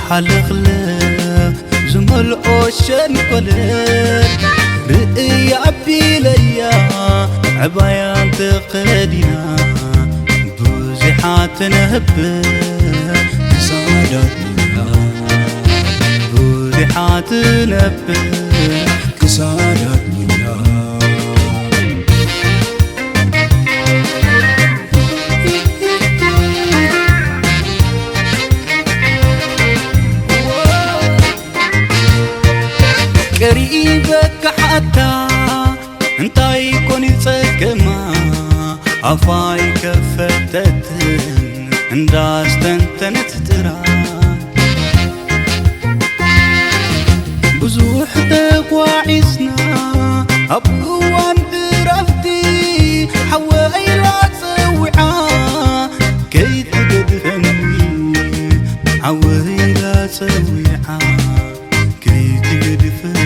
ሃለኽለኽ ዝመልኦ ሸንኮለል ርእያ ኣቢለያ ዕባያን ተኸዲና ብዙሓት ትነብር ክሳዳት ብዙሓት ትነብር ክሳዳት ቀሪበካ ሓታ እንታይ ኮን ይጸገማ ኣፋይ ከፈተትን እንዳስተንተነት ጥራ ብዙሕ ተጓዒዝና ኣብ እዋን እረፍቲ ሓወይላ ጸዊዓ ከይትገድፈኒ ሓወይላ ጸዊዓ ከይትገድፈኒ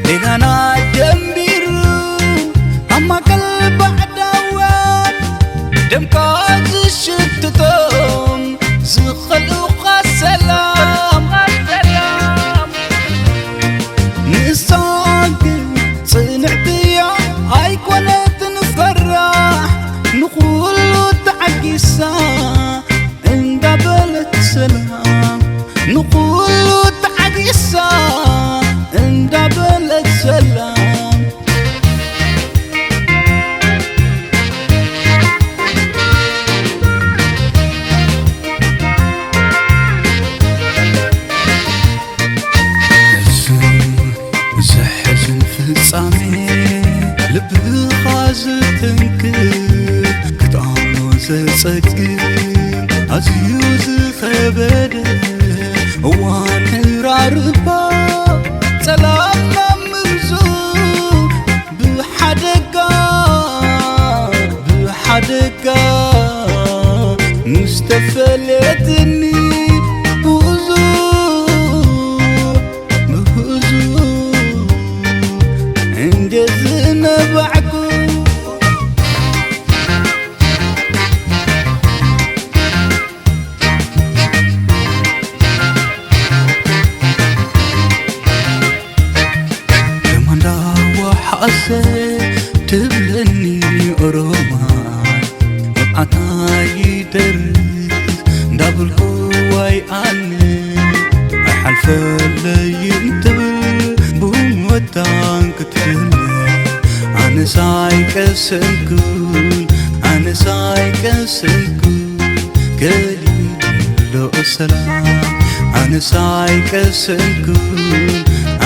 ሌላና ጀምቢሩ ኣብ ማእከል ባዕዳውያን ደምካ ዝሽትቶም ዝኸልኡኻ ሰላም ንሳ ግን ጽንዕቲ እያ ኣይኮነትን ፈራሕ ንኹሉ ተዓጊሳ እንዳበለት ሰላም ንኹሉ ተዓጊሳ እንዳበለት ሰላም ዘሕዝን ፍጻሜ ልብኻ ዝትንክፍ ክትኣምኖ ዘጸግም ኣዝዩ ዝኸበደ እዋን ዕራርባ ጸላምና ምብዙ ብሓደጋ ብሓደጋ ምስ ተፈለየትኒ ብዙ ብዙ እንደ ዝነባዕኩ ደማ እንዳወሓሰ ትብለኒ ኦሮማይ ንብዓታ ይደርስ እንዳበልኩ ዋይ ኣነ ኣይሓልፈለይ እንትብል ብሞታን ክትፍለ ኣነስ ኣይቀሰንኩን ኣነስ ኣይቀሰንኩን ገሊሎ ሰላም ኣነስ ኣይቀሰንኩን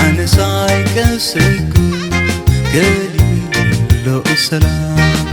ኣነስ ኣይቀሰንኩን ገሊሎ ሰላም